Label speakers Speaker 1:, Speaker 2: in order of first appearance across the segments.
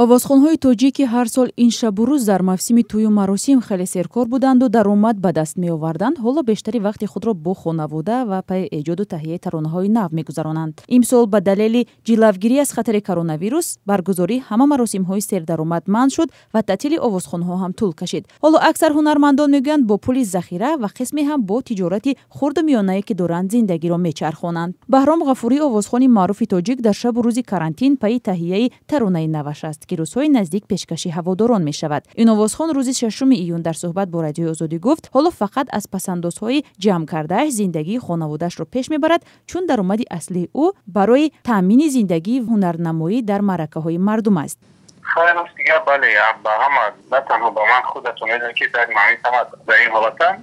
Speaker 1: Овозхонҳои тоҷик, ки ҳар сол ин шабу рӯз дар мавсими тӯю маросим хеле серкор буданду даромад ба даст меоварданд, ҳоло бештари вақти худро бо хонавода ва пайи эҷоду таҳияи таронаҳои нав мегузаронанд. Имсол ба далели ҷилавгирӣ аз хатари коронавирус баргузории ҳама маросимҳои сердаромад манъ шуд ва таътили овозхонҳо ҳам тӯл кашид. Ҳоло аксар ҳунармандон мегӯянд, бо пули захира ва қисме ҳам бо тиҷорати хурду миёнае, ки доранд, зиндагиро мечархонанд. Баҳром Ғафурӣ, овозхони маъруфи тоҷик, дар шабу рӯзи карантин пайи таҳияи таронаи наваш аст, ки рӯзҳои наздик пешкаши ҳаводорон мешавад. Ин овозхон рӯзи 6 июн дар суҳбат бо Радиои Озодӣ гуфт, ҳоло фақат аз пасандозҳои ҷамъ кардааш зиндагии хонаводаашро пеш мебарад, чун даромади аслии ӯ барои таъмини зиндагии ҳунарнамоӣ дар маъракаҳои мардум аст.
Speaker 2: Хайр, дигар бале, ба ҳама, на танҳо ба ман, худатон медонед, ки дар маъни ҳама дар ин ҳолатам.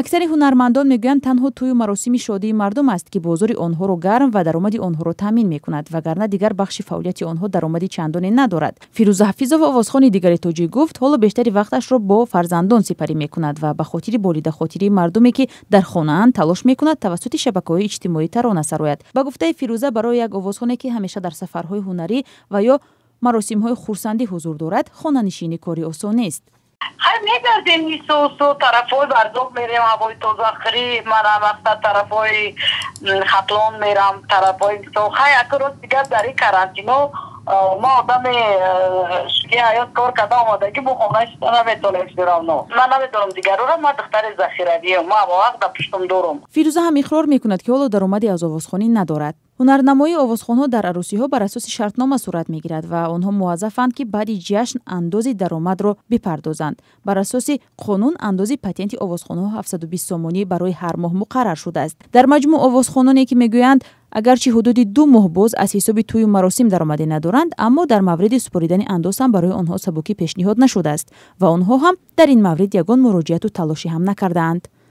Speaker 1: Аксари ҳунармандон мегӯянд, танҳо тӯю маросими шодии мардум аст, ки бозори онҳоро гарм ва даромади онҳоро таъмин мекунад, вагарна дигар бахши фаъолияти онҳо даромади чандоне надорад. Фирӯза Ҳафизова, овозхони дигари тоҷик, гуфт, ҳоло бештари вақташро бо фарзандон сипарӣ мекунад ва ба хотири болидахотирии мардуме, ки дар хонаанд, талош мекунад тавассути шабакаҳои иҷтимоӣ тарона сарояд. Ба гуфтаи Фирӯза, барои як овозхоне, ки ҳамеша дар сафарҳои ҳунарӣ ва ё маросимҳои хурсандӣ ҳузур дорад, хонанишинӣ кори осон нест.
Speaker 3: Хай, мегардем, ису су тарафҳои Варзоб мерем, ҳавои тозахӯрӣ. Мана, мақсад, тарафҳои Хатлон мерам, тарафҳои мисол. Хай, аку рост дигар дар ин карантино ма одами ки ҳаёт кор карда омадагӣ, бо хона шида наметонем всё равно. Ман намедонам дигарора, ман духтари захиравиам, ма ҳама вақт дар пуштум дорум.
Speaker 1: Фирӯза ҳам иқрор мекунад, ки ҳоло даромаде аз овозхонӣ надорад. Ҳунарнамоии овозхонҳо дар арӯсиҳо бар асоси шартнома сурат мегирад ва онҳо муваззафанд, ки баъди ҷашн андози даромадро бипардозанд. Бар асоси қонун андози патенти овозхонҳо 720 сомонӣ барои ҳар моҳ муқаррар шудааст. Дар маҷмӯъ, овозхононе, ки мегӯянд, агарчи ҳудуди 2 моҳ боз аз ҳисоби тӯю маросим даромаде надоранд, аммо дар мавриди супоридани андоз ҳам барои онҳо сабукӣ пешниҳод нашудааст ва онҳо ҳам дар ин маврид ягон муроҷиату талошӣ ҳам накардаанд.